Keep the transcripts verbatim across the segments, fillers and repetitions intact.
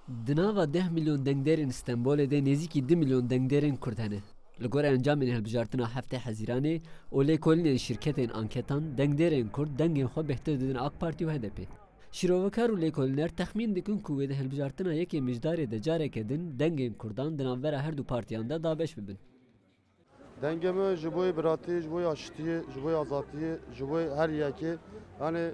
Di nava deh milyon dengdêrên Stenbolê de nêzîkî du milyon dengdêrên Kurd hene. Li gorî encamên hilbijartina heftê Hezîranê û lêkolînên şirketên anketan, dengdêrên Kurd dengên xwe bêhtir didin AK Partî û H D P. Şîrovekar û lêkolîner texmîn dikin ku wê di hilbijartina yekê Mijdarê de careke din dengên Kurdan di navbera her du partiyan de dabeş bibin. Dengê min ji bo yê biratiyê, ji bo yê aşitiyê, ji bo yê azatiyê, ji bo yê her yekê, yani,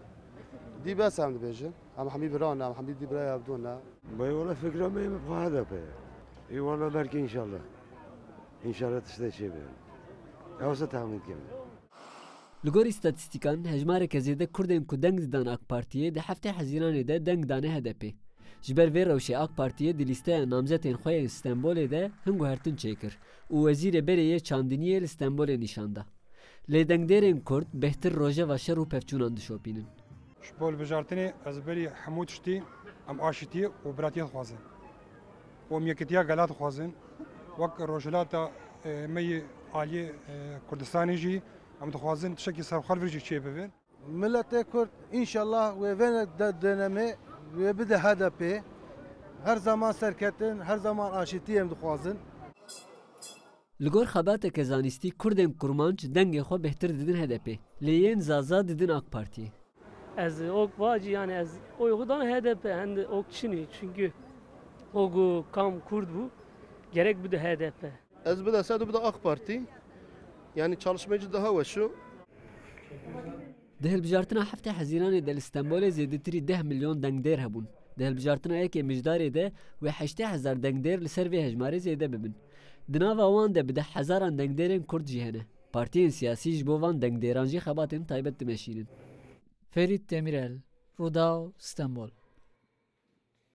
dî bes em dibêjin. Em hemî bira ne, em hemî dî birayê hevdû ne. Bey, wala fikra me yê min bi H D P ye. Ê, wala belkî înşallah. Înşallah tiştê çêbe. Ew se tahmîn dikim. Li gor îstatîstîkan, hejmareke zêde Kurdên ku deng didan AK Partiyê di heftê Hezîranê de deng dane H D P. Ji ber vê rewşê AK Partiyê di lîsteya namzetên xwe yên Stenbolê de hin guhertin çêkir û wezîrê berê yê çandiniyê li Stenbolê nîşan da. Lê dengdêrên Kurd bêhtir rojeva şer û pevçûnan dişopînin. Ji bo hilbijartinê ez berî hemû tiştî em aşitiyê û biratiyê dixwazin. Û em yekitiya gela dixwazin. Wek Rojhilata, e, me yê aliyê, e, Kurdistanê jî em dixwazin tiştekî serxwe li vir jî çêbibin. Miletê Kurd înşallah wê vê de-, dönemê wê bide H D P. Her zaman serketin, her zaman aşitî em dixwazin. Li gor xebateke zanîstî, Kurdên Kurmanc dengê xwe bêhtir didin H D P, lê yên Zaza didin AK Partiyê. Ez ok vacî, yani ez oy xwe dan H D P, hende ok çinî, çünkü o ku kam Kurd bû, gerek bide H D P. Ez bide sed û bide AK Partî. Yani çalışmacı daha weş o. Di hilbijartina heftê Hezîranê de li Stenbolê zêdetirî deh milyon dengdêr hebûn. Di hilbijartina yekê Mijdarê de wê heştê hezar dengdêr li ser vê hejmarê zêde bibin. Di nava wan de bi deh hezaran dengdêrên Kurd jî hene. Partiyên siyasî ji bo van dengdêran jî xebatên taybet dimeşînin. Ferît Demirel, Rûdaw, Stenbol.